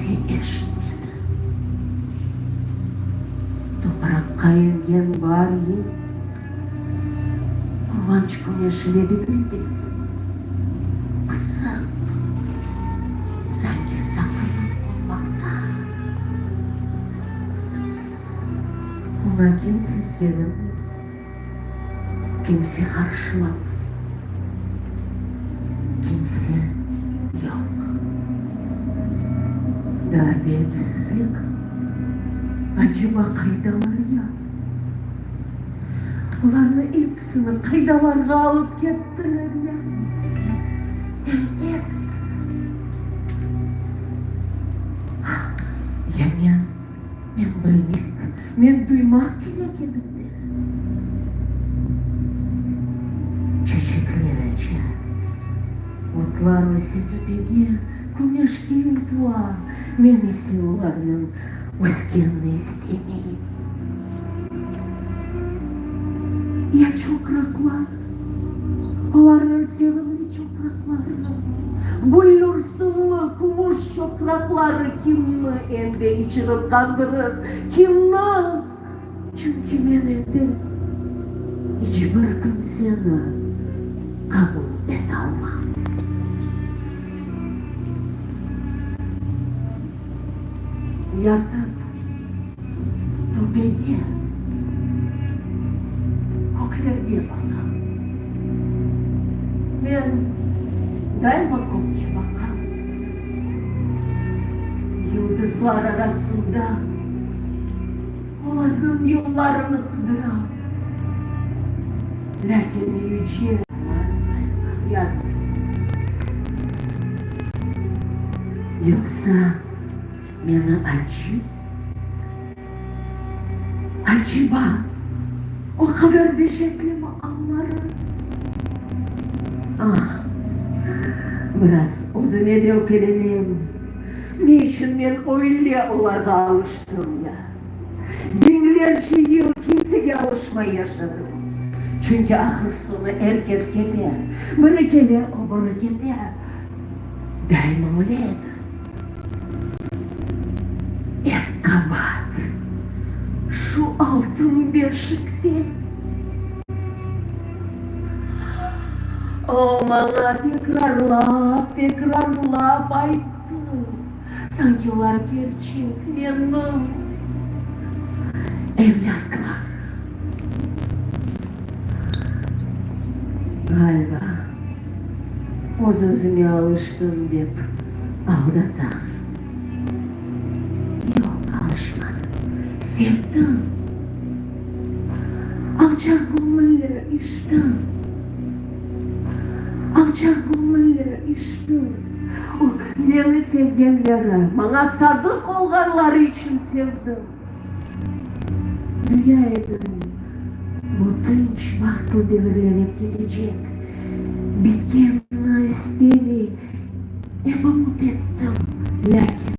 Kimse eşitmedi. Topraqqa engen baar yel, quvanç küneşile degil de, qısıq, sanki saqınıp qonmaqta. Oña kimse sevinmey, kimse qarşılap, kimse yoq. Daa belgisizlik, aceba qaydalar ya? Olarnı episini qaydalarğa alıp kettiler ya? Em episini. Ya men? Men bilmek, men duymaq kerek edim de. Çeçekler aça, otlar öse töpege, küneşke ıntıla, men ise olarnıñ öskenini istemeyim. Ya çoqraqlar? Olarnıñ sevimli çoqraqlarını, büllürsünli kümüş çoqraqları kimni endi içirip qandırır, kimni? Çünki men endi iç bir kimseni qabul etalmam. Yatıp töpege, köklerge baqam. Men daima kökke baqam. Yıldızlar arasında olarnıñ yollarını qıdıram. Lâkin yüce yazısı. Yoqsa meni acı? Aceba, o qadar deşetlimi anlarım? Ah, biraz özüme de ökelenem, ne içün men öyle olarğa alıştım ya? Biñlerce yıl kimsege alışmay yaşadım. Çünki ahır-soñu er kes kete, biri kele, o biri kete. Daima öyle edi. Ep qabaat şu altın beşikte. O, maña tekrarlap-tekrarlap ayttı. Sanki olar kerçek menim evlâtlarım. Ğaliba, öz-özüme alıştım dep aldatam. Yoq, alışmadım, sevdim. Alçaqgöñülli iştim. Alçaqgöñülli iştim. O, meni sevgenleri, maña sadıq olğanları içün sevdim. Duya edim, bu tınç, bahtlı devirler ep ketecek. Bitkenini istemey, ep ümüt ettim, lâkin.